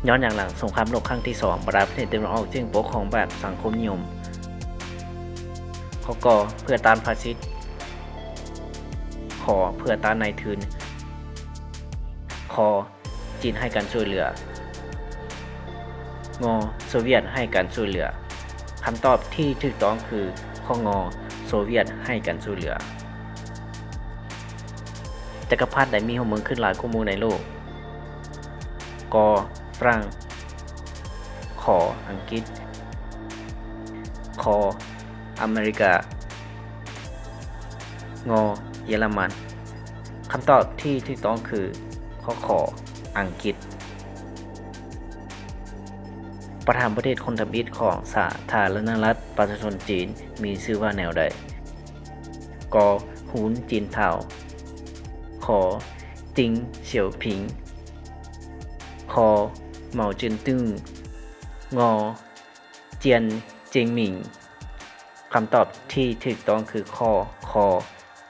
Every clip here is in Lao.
ຍ້ອນຫຍັງຫຼັງສົງຄາມໂລກຄັ້ງທີສອງ ບັນດາປະເທດຕາເວັນອອກຈຶ່ງປົກຄອງແບບສັງຄົມນິຍົມ? ຂໍ້ ກ ເພື່ອຕ້ານຟາຊິດ. ຂ ເພື່ອຕ້ານນາຍທຶນ. ຄ ຈີນໃຫ້ການຊ່ວຍເຫຼືອ. ງ ໂຊວຽດໃຫ້ການຊ່ວຍເຫຼືອ. ຄຳຕອບທີ່ຖືກຕ້ອງຄື ຂໍ້ ງ ໂຊວຽດໃຫ້ການຊ່ວຍເຫຼືອ. ຈັກກະພັດໃດມີຫົວເມືອງຂຶ້ນຫຼາຍກວ່າໝູ່ໃນໂລກ? ກ ຝຣັ່ງ. ຂ ອັງກິດ. ຄ ອາເມລິກາ. ງ ເຢຍລະມັນ. ຄຳຕອບທີ່ຖືກຕ້ອງຄື ຂໍ້ ຂ ອັງກິດ. ປະທານປະເທດຄົນທຳອິດຂອງສາທາລະນະລັດປະຊາຊົນຈີນ ມີຊື່ວ່າແນວໃດ? ກ ຫູນ ຈີນເທົາ. ຂ ຈິງ ສຽວຜິງ. ຄ ເໝົາເຈີນຕຶງ. ງ ຈຽນ ເຈງໝິງ. ຄຳຕອບທີ່ຖືກຕ້ອງຄື ຂໍ້ ຄ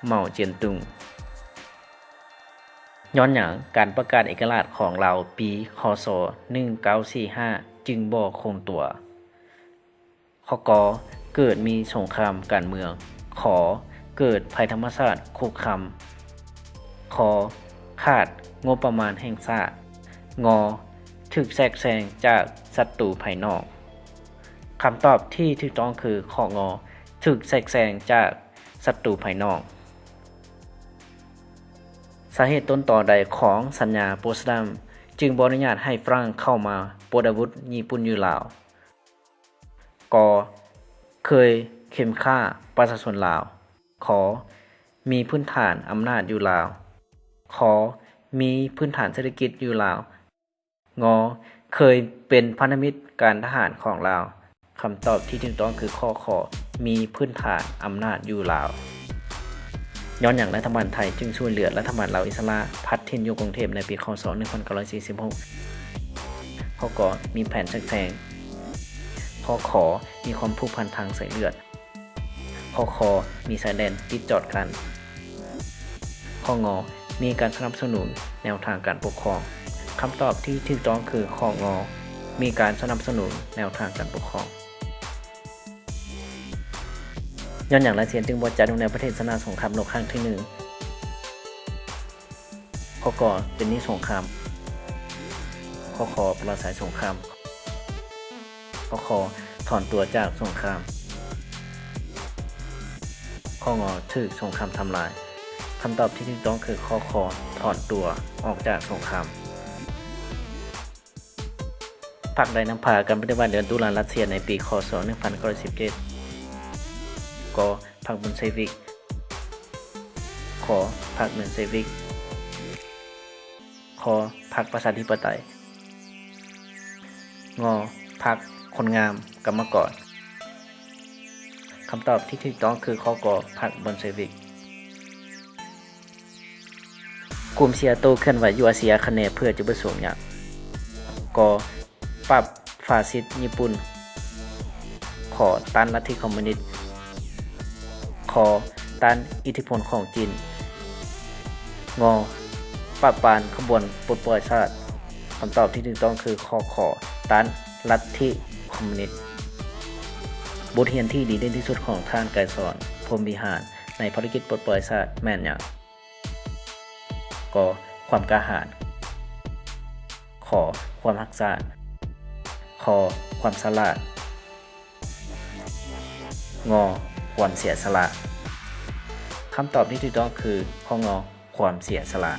ເໝົາເຈີນຕຶງ. ຍ້ອນຫຍັງການປະກາດເອກະລາດຂອງລາວປີ ຄ.ສ. ໜຶ່ງເກົ້າສີ່ຫ້າ ຈຶ່ງບໍ່ຄົງຕົວ? ຂໍ້ ກ ເກີດມີສົງຄາມການເມືອງ. ຂ ເກີດໄພທຳມະຊາດຄຸກຄາມ. ຄ ຂາດງົບປະມານແຫ່ງຊາດ. ງ ຖືກແຊກແຊງຈາກສັດຕູພາຍນອກ. ຄຳຕອບທີ່ຖືກຕ້ອງຄື ຂໍ້ ງ ຖືກແຊກແຊງຈາກສັດຕູພາຍນອກ. ສາເຫດຕົ້ນຕໍໃດຂອງສັນຍາໂປດສະດຳ ຈຶ່ງບໍ່ອະນຸຍາດໃຫ້ຝຣັ່ງເຂົ້າມາປົດອາວຸດຍີ່ປຸ່ນຢູ່ລາວ? ກ ເຄີຍເຂັມຂ້າປະຊາຊົນລາວ. ຂ ມີພື້ນຖານອຳນາດຢູ່ລາວ. ຄ ມີພື້ນຖານເສດຖະກິດຢູ່ລາວ. ງ ເຄີຍເປັນພັນທະມິດການທະຫານຂອງລາວ. ຄຳຕອບທີ່ຖືກຕ້ອງຄື ຂໍ້ ຂ ມີພື້ນຖານອຳນາດຢູ່ລາວ. ຍ້ອນຫຍັງລັດຖະບານໄທຈຶ່ງຊ່ວຍເຫຼືອລັດຖະບານລາວອິດສະຫຼະພັດຖິ່ນຢູ່ກຸງເທບໃນປີ ຄ.ສ. ໜຶ່ງພັນເກົ້າຮ້ອຍສີ່ສິບຫົກ? ຂໍ້ ກ ມີແຜນແຊກແຊງ. ຂໍ້ ຂ ມີຄວາມຜູກພັນທາງສາຍເລືອດ. ຂໍ້ ຂ ມີຊາຍແດນຕິດຈອດກັນ. ຂໍ້ ງ ມີການສະໜັບສະໜູນແນວທາງການປົກຄອງ. ຄຳຕອບທີ່ຖືກຕ້ອງຄື ຂໍ້ ງ ມີການສະໜັບສະໜູນແນວທາງການປົກຄອງ. ຍ້ອນຫຍັງລັດເຊຍຈຶ່ງບໍ່ຈັດຢູ່ໃນປະເທດຊະນະສົງຄາມໂລກຄັ້ງທີໜຶ່ງ? ຂໍ້ ກ ເປັນໜີ້ສົງຄາມ. ຂໍ້ ຂ ປະລາໄຊສົງຄາມ. ຂໍ້ ຂ ຖອນຕົວຈາກສົງຄາມ. ຂໍ້ ງ ຖືກສົງຄາມທຳລາຍ. ຄຳຕອບທີ່ຖືກຕ້ອງຄື ຂໍ້ ຂ ຖອນຕົວອອກຈາກສົງຄາມ. ພັກໃດນຳພາການປະຕິວັດເດືອນຕຸລາລັດເຊຍໃນປີ ຄ.ສ. ໜຶ່ງພັນເກົ້າຮ້ອຍສິບເຈັດ? ກ ພັກໂບນເຊວິກ. ຂ ພັກເບນເຊວິກ. ຄ ພັກປະຊາທິປະໄຕ. ງ ພັກຄົນງາມກຳມະກອນ. ຄຳຕອບທີ່ຖືກຕ້ອງຄື ຂໍ້ ກ ພັກໂບນເຊວິກ. ກຸ່ມເຊຍໂຕເຄື່ອນໄຫວຢູ່ອາຊີອາຄະເນຍເພື່ອຈຸດປະສົງຫຍັງ? ກ ປາບຟາຊິດຍີ່ປຸ່ນ. ຂ ຕ້ານລັດທິຄອມມູນິດ. ຄ ຕ້ານອິດທິພົນຂອງຈີນ. ງ ປາບປາມຂະບວນປົດປ່ອຍຊາດ. ຄຳຕອບທີ່ຖືກຕ້ອງຄື ຂໍ້ ຂ ຕ້ານລັດທິຄອມມູນິດ. ບົດຮຽນທີ່ດີເດັ່ນທີ່ສຸດຂອງທ່ານ ໄກສອນ ພົມວິຫານ ໃນພາລະກິດປົດປ່ອຍຊາດແມ່ນຫຍັງ? ກ ຄວາມກ້າຫານ. ຂ ຄວາມຮັກຊາດ. ຄ ຄວາມສະຫຼາດ. ງ ຄວາມເສຍສະຫຼະ. ຄຳຕອບທີ່ຖືກຕ້ອງຄື ຂໍ້ ງ ຄວາມເສຍສະຫຼະ.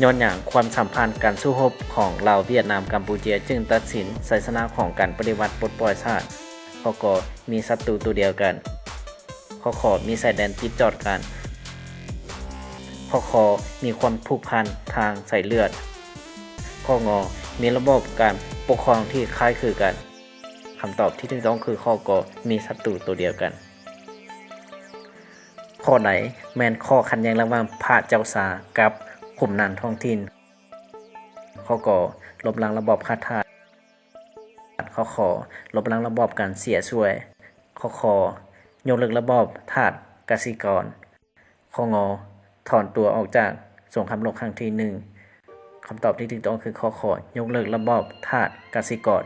ຍ້ອນຫຍັງຄວາມສຳພັນການສູ້ຮົບຂອງລາວ, ຫວຽດນາມ, ກຳປູເຈຍ ຈຶ່ງຕັດສິນໄຊຊະນະຂອງການປະຕິວັດປົດປ່ອຍຊາດ? ຂໍ້ ກ ມີສັດຕູຕົວດຽວກັນ. ຂໍ້ ຂ ມີຊາຍແດນຕິດຈອດກັນ. ຂໍ້ ຂ ມີຄວາມຜູກພັນທາງສາຍເລືອດ. ຂໍ້ ງ ມີລະບອບການປົກຄອງທີ່ຄ້າຍຄືກັນ. ຄຳຕອບທີ່ຖືກຕ້ອງຄື ຂໍ້ ກ ມີສັດຕູຕົວດຽວກັນ. ຂໍ້ໃດແມ່ນຂໍ້ຂັດແຍ່ງລະຫວ່າງພະເຈົ້າຊາກັບຂຸນນາງທ້ອງຖິ່ນ? ຂໍ້ ກ ລົບລ້າງລະບອບຂ້າທາດ. ຂໍ້ ຂ ລົບລ້າງລະບອບການເສຍສວຍ. ຂໍ້ ຂ ຍົກເລີກລະບອບທາດກະສິກອນ. ຂໍ້ ງ ຖອນຕົວອອກຈາກສົງຄາມໂລກຄັ້ງທີໜຶ່ງ. ຄຳຕອບທີ່ຖືກຕ້ອງຄື ຂໍ້ ຂ ຍົກເລີກລະບອບທາດກະສິກອນ.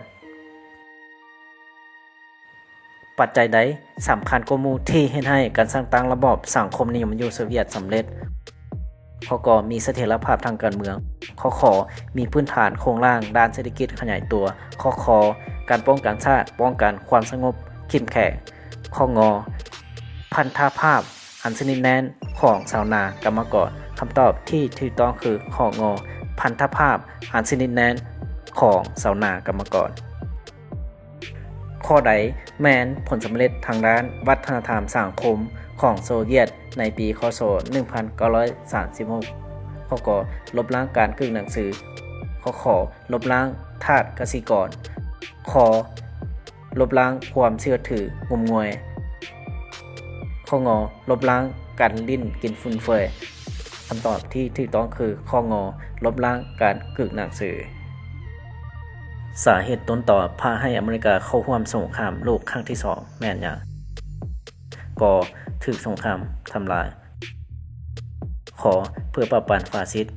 ປັດໄຈໃດສຳຄັນກວ່າໝູ່ທີ່ເຮັດໃຫ້ການສ້າງຕັ້ງລະບອບສັງຄົມນິຍົມຢູ່ໂຊວຽດສຳເລັດ? ຂໍ້ ກ ມີສະຖຽນລະພາບທາງການເມືອງ. ຂໍ້ ຂ ມີພື້ນຖານໂຄງລ່າງດ້ານເສດຖະກິດຂະຫຍາຍຕົວ. ຂໍ້ ຄ ການປ້ອງກັນຊາດ, ປ້ອງກັນຄວາມສະຫງົບເຂັ້ມແຂງ. ຂໍ້ ງ ພັນທະພາບອັນສະໜິດແໜ້ນຂອງຊາວນາກຳມະກອນ. ຄຳຕອບທີ່ຖືກຕ້ອງຄື ຂໍ້ ງ ພັນທະພາບອັນສະໜິດແໜ້ນຂອງຊາວນາກຳມະກອນ. ຂໍ້ໃດແມ່ນຜົນສຳເລັດທາງດ້ານວັດທະນະທຳສັງຄົມຂອງໂຊວຽດໃນປີ ຄ.ສ. ໜຶ່ງພັນເກົ້າຮ້ອຍສາມສິບຫົກ? ຂໍ້ ກ ລົບລ້າງການກຶກໜັງສື. ຂໍ້ ຂ ລົບລ້າງທາດກະສິກອນ. ຂໍ້ ລົບລ້າງຄວາມເຊື່ອຖືງົມງວຍ. ຂໍ້ ງ ລົບລ້າງການຫຼິ້ນກິນຟຸມເຟືອຍ. ຄຳຕອບທີ່ຖືກຕ້ອງຄື ຂໍ້ ງ ລົບລ້າງການກຶກໜັງສື. ສາເຫດຕົ້ນຕໍພາໃຫ້ອາເມລິກາເຂົ້າຮ່ວມສົງຄາມໂລກຄັ້ງທີສອງແມ່ນຫຍັງ? ກ ຖືກສົງຄາມທຳລາຍ. ຂ ເພື່ອປາບປາມຟາຊິດ.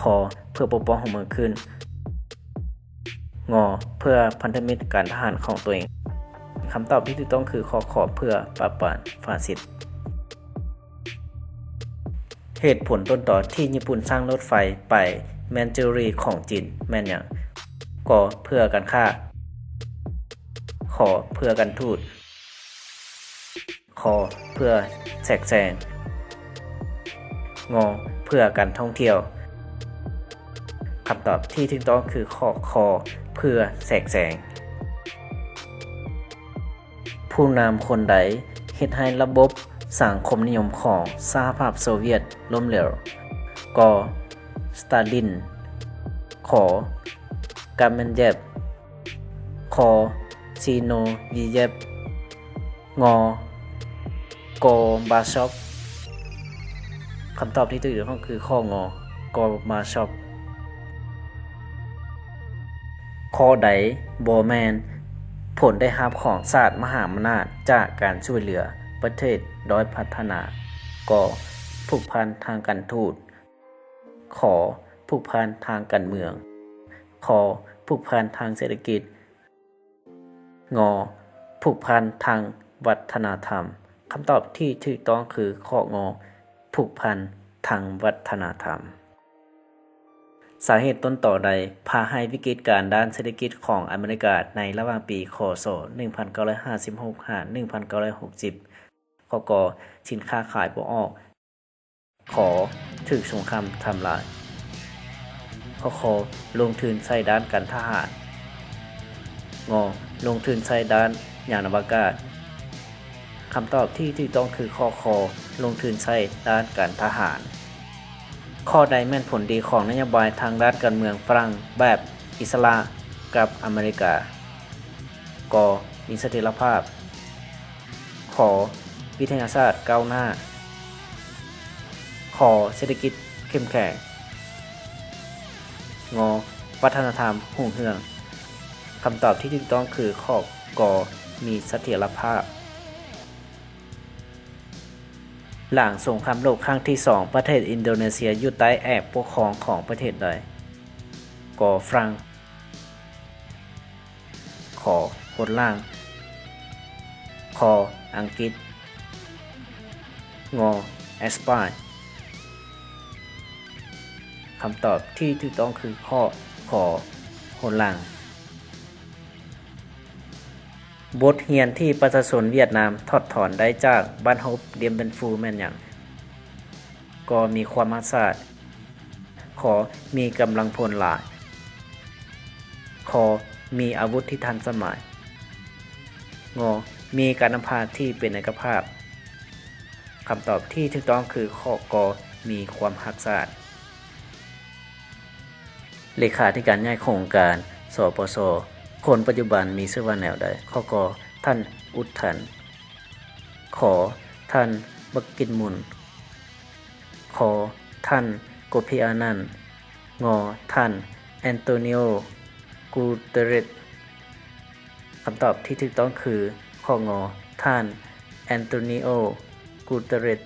ຄ ເພື່ອປົກປ້ອງຫົວເມືອງຂຶ້ນ. ງ ເພື່ອພັນທະມິດການທະຫານຂອງຕົວເອງ. ຄຳຕອບທີ່ຖືກຕ້ອງຄື ຂໍ້ ຂ ເພື່ອປາບປາມຟາຊິດ. ເຫດຜົນຕົ້ນຕໍທີ່ຍີ່ປຸ່ນສ້າງລົດໄຟໄປແມນຈູຣີຂອງຈີນແມ່ນຫຍັງ? ກ ເພື່ອການຄ້າ. ຂ ເພື່ອການທູດ. ຄ ເພື່ອແຊກແຊງ. ງ ເພື່ອການທ່ອງທ່ຽວ. ຄຳຕອບທີ່ຖືກຕ້ອງຄື ຂໍ້ ຄ ເພື່ອແຊກແຊງ. ຜູ້ນຳຄົນໃດເຮັດໃຫ້ລະບົບສັງຄົມນິຍົມຂອງສະຫະພາບໂຊວຽດລົ້ມເຫຼວ? ກ ສະຕາລິນ. ຂ ກາເມັນເຢບ. ຄ ຊີໂນວີເຢບ. ງ ກອບາຊອບ. ຄຳຕອບທີ່ຖືກຕ້ອງຄື ຂໍ້ ງ ກອບາຊອບ. ຂໍ້ໃດບໍ່ແມ່ນຜົນໄດ້ຮັບຂອງຊາດມະຫາອຳນາດຈາກການຊ່ວຍເຫຼືອປະເທດດ້ອຍພັດທະນາ? ກ ຜູກພັນທາງການທູດ. ຂ ຜູກພັນທາງການເມືອງ. ຄ ຜູກພັນທາງເສດຖະກິດ. ງ ຜູກພັນທາງວັດທະນະທຳ. ຄຳຕອບທີ່ຖືກຕ້ອງຄື ຂໍ້ ງ ຜູກພັນທາງວັດທະນະທຳ. ສາເຫດຕົ້ນຕໍໃດພາໃຫ້ວິກິດການດ້ານເສດຖະກິດຂອງອາເມລິກາໃນລະຫວ່າງປີ ຄ.ສ. ໜຶ່ງພັນເກົ້າຮ້ອຍຫ້າສິບຫົກ ຫາ ໜຶ່ງພັນເກົ້າຮ້ອຍຫົກສິບ? ຂໍ້ ກ ສິນຄ້າຂາຍບໍ່ອອກ. ຂ ຖືກສົງຄາມທຳລາຍ. ຂໍ້ ຄ ລົງທຶນໃສ່ດ້ານການທະຫານ. ງ ລົງທຶນໃສ່ດ້ານຍານອະວະກາດ. ຄຳຕອບທີ່ຖືກຕ້ອງຄື ຂໍ້ ຄ ລົງທຶນໃສ່ດ້ານການທະຫານ. ຂໍ້ໃດແມ່ນຜົນດີຂອງນະໂຍບາຍທາງດ້ານການເມືອງຝຣັ່ງແບບອິດສະຫຼະກັບອາເມລິກາ? ກ ມີສະຖຽນລະພາບ. ຂ ວິທະຍາສາດກ້າວໜ້າ. ຄ ເສດຖະກິດເຂັ້ມແຂງ. ງ ວັດທະນະທຳຮຸ່ງເຮືອງ. ຄຳຕອບທີ່ຖືກຕ້ອງຄື ຂໍ້ ກ ມີສະຖຽນລະພາບ. ຫຼັງສົງຄາມໂລກຄັ້ງທີສອງ ປະເທດອິນໂດເນເຊຍຢູ່ໃຕ້ແອກປົກຄອງຂອງປະເທດໃດ? ກ ຝຣັ່ງ. ຂ ໂຮລາງ. ຄ ອັງກິດ. ງ ແອັດສະປາຍ. ຄຳຕອບທີ່ຖືກຕ້ອງຄື ຂໍ້ ຂ ໂຮລາງ. ບົດຮຽນທີ່ປະຊາຊົນຫວຽດນາມຖອດຖອນໄດ້ຈາກບັ້ນຮົບດຽນເບັນຟູແມ່ນຫຍັງ? ກ ມີຄວາມຮັກຊາດ. ຂ ມີກຳລັງພົນຫຼາຍ. ຄ ມີອາວຸດທີ່ທັນສະໄໝ. ງ ມີການນຳພາທີ່ເປັນເອກະພາບ. ຄຳຕອບທີ່ຖືກຕ້ອງຄື ຂໍ້ ກ ມີຄວາມຮັກຊາດ. ເລຂາທິການໃຫຍ່ຂອງອົງການ ສປຊ ຄົນປັດຈຸບັນມີຊື່ວ່າແນວໃດ? ຂໍ້ ກ ທ່ານ ອຸດທັນ. ຂ ທ່ານ ບັກກິດມຸນ. ຄ ທ່ານ ໂກພີອານັນ. ງ ທ່ານ ແອນໂຕນິໂອ ກູເຕເຣດ. ຄຳຕອບທີ່ຖືກຕ້ອງຄື ຂໍ້ ງ ທ່ານ ແອນໂຕນິໂອ ກູເຕເຣດ.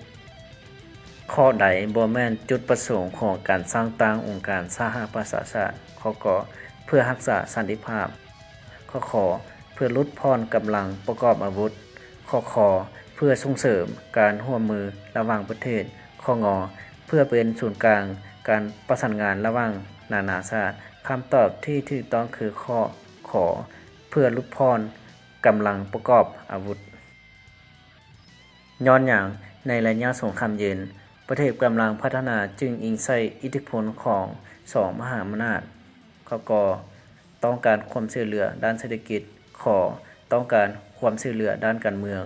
ຂໍ້ໃດບໍ່ແມ່ນຈຸດປະສົງຂອງການສ້າງຕັ້ງອົງການສະຫະປະຊາຊາດ? ຂໍ້ ກ ເພື່ອຮັກສາສັນຕິພາບ. ຂໍ້ ຂ ເພື່ອຫຼຸດຜ່ອນກຳລັງປະກອບອາວຸດ. ຂໍ້ ຄ ເພື່ອສົ່ງເສີມການຮ່ວມມືລະຫວ່າງປະເທດ. ຂໍ້ ງ ເພື່ອເປັນສູນກາງການປະສານງານລະຫວ່າງນານາຊາດ. ຄຳຕອບທີ່ຖືກຕ້ອງຄືຂໍ້ ຂ ເພື່ອຫຼຸດຜ່ອນກຳລັງປະກອບອາວຸດ. ຍ້ອນຫຍັງໃນໄລຍະສົງຄາມເຢັນ ປະເທດກຳລັງພັດທະນາຈຶ່ງອີງໃສ່ອິດທິພົນຂອງສອງມະຫາອຳນາດ? ຂໍ້ ກ ຕ້ອງການຄວາມຊ່ວຍເຫຼືອດ້ານເສດຖະກິດ. ຂໍ້ ຕ້ອງການຄວາມຊ່ວຍເຫຼືອດ້ານການເມືອງ.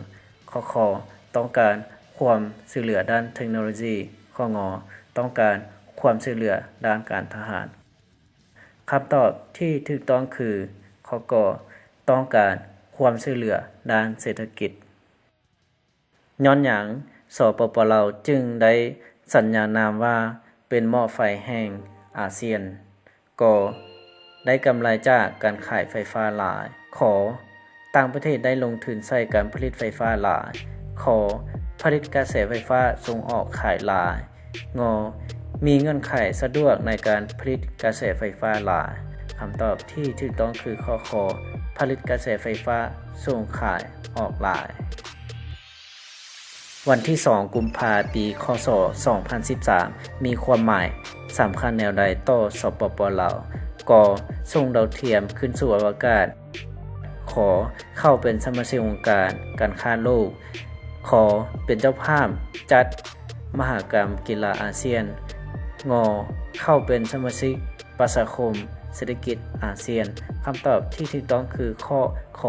ຂໍ້ ຄ ຕ້ອງການຄວາມຊ່ວຍເຫຼືອດ້ານເທັກໂນໂລຊີ. ຂໍ້ ງ ຕ້ອງການຄວາມຊ່ວຍເຫຼືອດ້ານການທະຫານ. ຄຳຕອບທີ່ຖືກຕ້ອງຄື ຂໍ້ ກ ຕ້ອງການຄວາມຊ່ວຍເຫຼືອດ້ານເສດຖະກິດ. ຍ້ອນຫຍັງ ສປປ ລາວ ຈຶ່ງໄດ້ສັນຍານາມວ່າເປັນໝໍ້ໄຟແຫ່ງອາຊຽນ? ກ ໄດ້ກຳໄລຈາກການຂາຍໄຟຟ້າຫຼາຍ. ຂ ຕ່າງປະເທດໄດ້ລົງທຶນໃສ່ການຜະລິດໄຟຟ້າຫຼາຍ. ຂ ຜະລິດກະແສໄຟຟ້າສົ່ງອອກຂາຍຫຼາຍ. ງ ມີເງື່ອນໄຂສະດວກໃນການຜະລິດກະແສໄຟຟ້າຫຼາຍ. ຄຳຕອບທີ່ຖືກຕ້ອງຄືຂໍ້ ຄ ຜະລິດກະແສໄຟຟ້າສົ່ງຂາຍອອກຫຼາຍ. ວັນທີສອງ ກຸມພາ ປີ ຄ.ສ. ສອງພັນສິບສາມ ມີຄວາມໝາຍສຳຄັນແນວໃດຕໍ່ ສປປ ລາວ? ກ ສົ່ງດາວທຽມຂຶ້ນສູ່ອະວະກາດ. ຂ ເຂົ້າເປັນສະມາຊິກອົງການການຄ້າໂລກ. ຄ ເປັນເຈົ້າພາບຈັດມະຫະກຳກິລາອາຊຽນ. ງ ເຂົ້າເປັນສະມາຊິກ ປະຊາຄົມເສດຖະກິດອາຊຽນ. ຄຳຕອບທີ່ຖືກຕ້ອງຄືຂໍ້ ຂ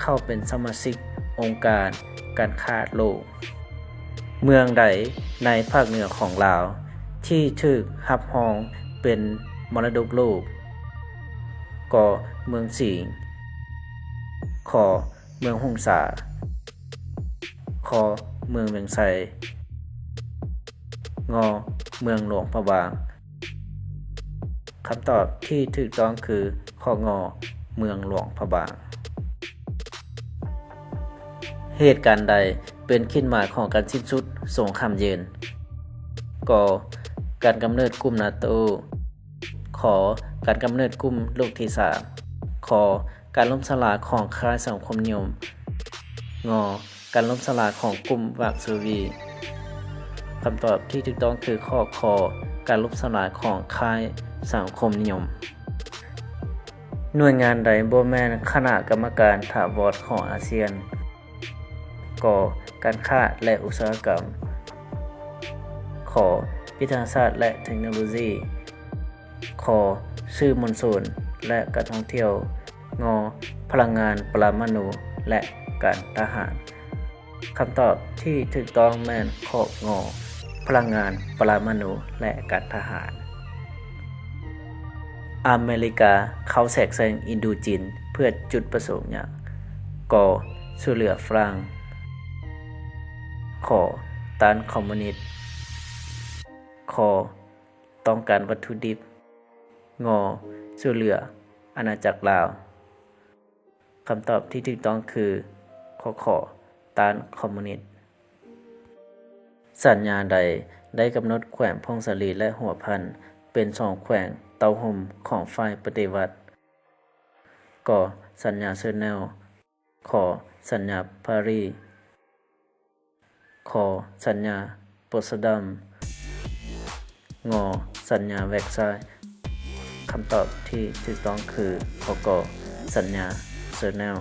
ເຂົ້າເປັນສະມາຊິກອົງການການຄ້າໂລກ. ເມືອງໃດໃນພາກເໜືອຂອງລາວທີ່ຖືກຮັບຮອງເປັນມໍລະດົກໂລກ? ກ ເມືອງສິງ. ຂ ເມືອງຫົງສາ. ຄ ເມືອງວຽງໄຊ. ງ ເມືອງຫຼວງພະບາງ. ຄຳຕອບທີ່ຖືກຕ້ອງຄືຂໍ້ ງ ເມືອງຫຼວງພະບາງ. ເຫດການໃດເປັນຂີດໝາຍຂອງການສິ້ນສຸດສົງຄາມເຢັນ? ກ ການກຳເນີດກຸ່ມນາໂຕ້. ຂ ການກຳເນີດກຸ່ມໂລກທີສາມ. ຄ ການລົ້ມສະຫຼາຍຂອງຄ້າຍສັງຄົມນິຍົມ. ງ ການລົ້ມສະຫຼາຍຂອງກຸ່ມວາກໂຊວີ. ຄຳຕອບທີ່ຖືກຕ້ອງຄືຂໍ້ ຄ ການລົ້ມສະຫຼາຍຂອງຄ້າຍສັງຄົມນິຍົມ. ໜ່ວຍງານໃດບໍ່ແມ່ນຄະນະກຳມະການຖາວອນຂອງອາຊຽນ? ກ ການຄ້າ ແລະ ອຸດສາຫະກຳ. ຂ ວິທະຍາສາດ ແລະ ເທັກໂນໂລຊີ. ຄ ສື່ມວນຊົນ ແລະ ການທ່ອງທ່ຽວ. ງ ພະລັງງານປະລະມານູ ແລະ ການທະຫານ. ຄຳຕອບທີ່ຖືກຕ້ອງແມ່ນຂໍ້ ງ ພະລັງງານປະລະມານູ ແລະ ການທະຫານ. ອາເມລິກາເຂົ້າແຊກແຊງອິນໂດຈີນເພື່ອຈຸດປະສົງຫຍັງ? ກ ຊ່ວຍເຫຼືອຝຣັ່ງ. ຂ ຕ້ານຄອມມູນິດ. ຄ ຕ້ອງການວັດຖຸດິບ. ງ ຊ່ວຍເຫຼືອອານາຈັກລາວ. ຄຳຕອບທີ່ຖືກຕ້ອງຄືຂໍ້ ຂ ຕ້ານຄອມມູນິດ. ສັນຍາໃດໄດ້ກຳນົດແຂວງຜົ້ງສາລີ ແລະ ຫົວພັນ ເປັນສອງແຂວງເຕົ້າໂຮມຂອງຝ່າຍປະຕິວັດ? ກ ສັນຍາເຊີແນວ. ຂ ສັນຍາປາຣີ. ຂ ສັນຍາໂປດສະດອມ. ງ ສັນຍາແວກຊາຍ. ຄຳຕອບທີ່ຖືກຕ້ອງຄື ຂ ກ ສັນຍາເຊີແນວ.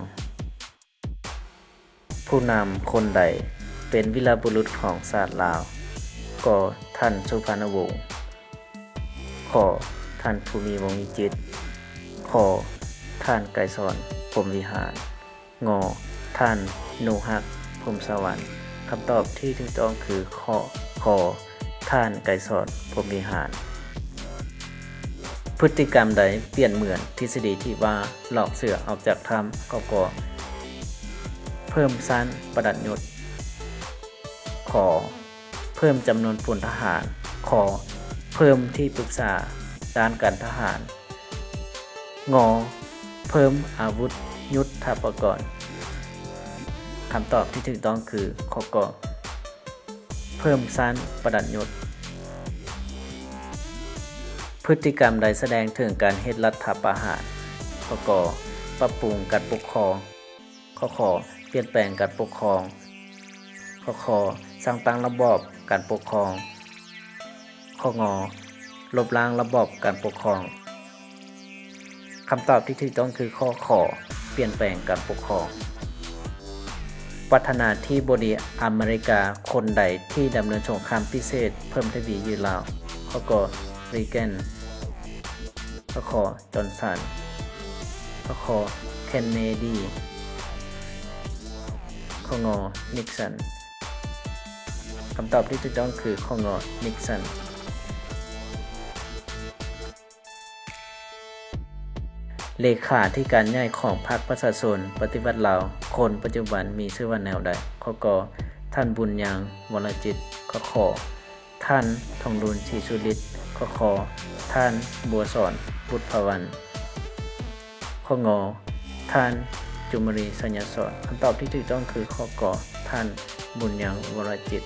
ຜູ້ນຳຄົນໃດເປັນວີລະບຸລຸດຂອງຊາດລາວ? ກ ທ່ານສຸພານຸວົງ. ຂ ທ່ານພູມີ ວົງວິຈິດ. ຂ ທ່ານໄກສອນ ພົມວິຫານ. ງ ທ່ານ ໜູຮັກ ພົມສະຫວັນ. ຄຳຕອບທີ່ຖືກຕ້ອງຄື ຂ ຂ ທ່ານ ໄກສອນ ພົມວິຫານ. ພຶດຕິກຳໃດປ່ຽນເໝືອນທິດສະດີທີ່ວ່າຫຼອກເສືອອອກຈາກຖ້ຳ? ກ ກ ເພີ່ມຊັ້ນປະດັບຍົດ. ຂ ເພີ່ມຈຳນວນພົນທະຫານ. ຂ ເພີ່ມທີ່ປຶກສາດ້ານການທະຫານ. ງ ເພີ່ມອາວຸດຍຸດທະປະກອນ. ຄຳຕອບທີ່ຖືກຕ້ອງຄື ຂ ກ ເ ເພີ່ມຊັ້ນປະດັດຍົດ. ພຶດຕິກຳໃດສະແດງເຖິງການເຮັດລັດຖະປະຫານ? ຂໍ້ ກ ປັບປຸງການປົກຄອງ. ຂໍ້ ຂ ປ່ຽນແປງການປົກຄອງ. ຂໍ້ ຄ ສ້າງຕັ້ງລະບອບການປົກຄອງ. ຂໍ້ ງ ລົບລ້າງລະບອບການປົກຄອງ. ຄຳຕອບທີ່ຖືກຕ້ອງຄືຂໍ້ ຂ ປ່ຽນແປງການປົກຄອງ. ປະທານາທິບໍດີອາເມລິກາຄົນໃດທີ່ດຳເນີນສົງຄາມພິເສດເພີ່ມທະວີຢູ່ລາວ? ຂໍ້ ກ ເຣແກນ. ຂໍ້ ຂ ຈອນສັນ. ຂໍ້ ຄ ເຄນເນດີ. ຂໍ້ ງ ນິກສັນ. ຄຳຕອບທີ່ຖືກຕ້ອງຄືຂໍ້ ງ ນິກສັນ. ເລຂາທິການໃຫຍ່ຂອງພັກປະຊາຊົນປະຕິວັດລາວຄົນປັດຈຸບັນມີຊື່ວ່າແນວໃດ? ຂໍ້ ກ ທ່ານ ບຸນຍັງ ວໍລະຈິດ. ຂໍ້ ຂ ທ່ານ ທອງລຸນ ສີສຸລິດ. ຂໍ້ ຄ ທ່ານ ບົວສອນ ບຸດພະວັນ. ຂໍ້ ງ ທ່ານ ຈຸມມະລີ ໄຊຍະສອນ. ຄຳຕອບທີ່ຖືກຕ້ອງຄືຂໍ້ ກ ທ່ານ ບຸນຍັງ ວໍລະຈິດ.